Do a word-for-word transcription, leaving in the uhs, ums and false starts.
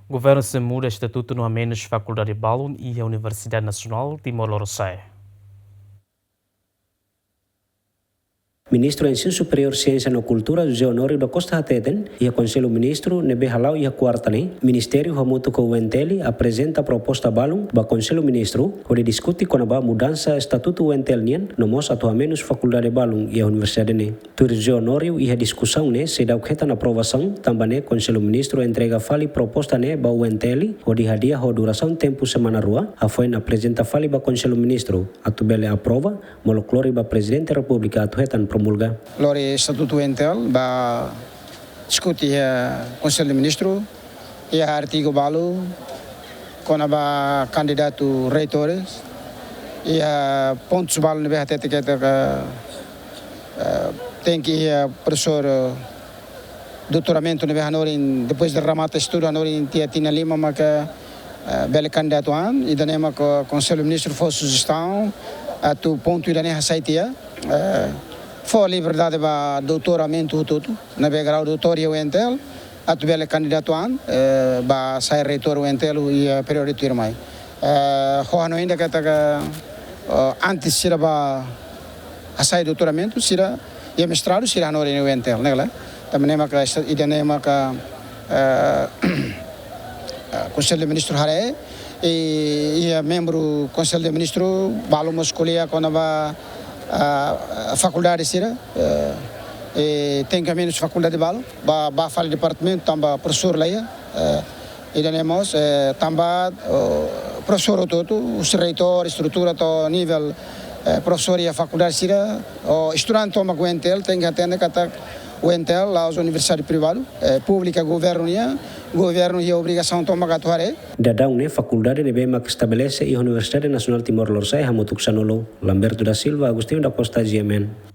Governu sei muda estatutu no hamenus fakuldade balun iha Universidade Nasionál Timor Lorosa'e. Ministru Ensinu Superiór, Siénsia no Kultura, José Honório da Costa hateten, iha Konsellu Ministru ne'ebé hala'o iha kuarta ne'e, Ministériu hamutuk ho U N T L aprezenta proposta balun ba Konsellu Ministru hodi diskute kona-ba mudansa estatutu U N T L nian, no mós atu hamenus fakuldade balun iha universidade ne'e. Tuir José Honório, iha diskusaun ne'e seidauk hetan aprovasaun, tanba ne'e Konsellu Ministru entrega fali proposta ne'e ba U N T L hodi hadi'a ho durasaun tempu semana rua, hafoin aprezenta fali ba Konsellu Ministru atu bele aprova, molok lori ba Prezidente Repúblika atu hetan promulga. Lori estatutu U N T L ba diskute iha Konsellu Ministru, iha artigu balu kona-ba kandidatu reitores, iha pontus balu ne'ebé hatete katak, eh, tenke iha profesór, eh, doutoramentu ne'ebé hanorin, depois de remata estudu hanorin tiha tinan lima maka, eh, bele kandidatu an, ida-ne'e maka Konsellu Ministru fó sujestaun atu pontu ida-ne'e hasai tiha, eh, fó liberdade ba doutoramentu hotu-hotu ne'ebé grau doutór iha U N T L atu bele kandidatu an, eh, ba sai reitór U N T L iha períodu tuirmai. Eh, ho hanoin ida katak, eh, antes sira bá hasai doutoramentu, sira iha mestradu, sira hanorin U N T L, ne'e ka lae? Tanba ne'e maka esta-, ida-ne'e maka, eh, eh, Konsellu de Ministru haree, i, iha membru Konsellu de Ministru balu mós ko'alia kona-ba, eh, fakuldade sira, eh, i tenke hamenus fakuldade balu, ba, ba fali departamentu, tanba profesór la iha, eh, ida-ne'e mós, eh, tanba, oh, profesór hotu-hotu, husi reitór, estrutura to'o nivel, eh, profesór iha fakuldade sira, ou estudante tomak U N T L, tenke hatene katak U N T L la'ós universidade privadu, eh, públika governu nian, governu iha obrigasaun tomak atu haree. Daudaun ne'e fakuldade ne'ebé mak estabelese iha Universidade Nasionál Timor Lorosa'e hamutuk sanulu. Lamberto da Silva, Agostinho da Costa, G M N.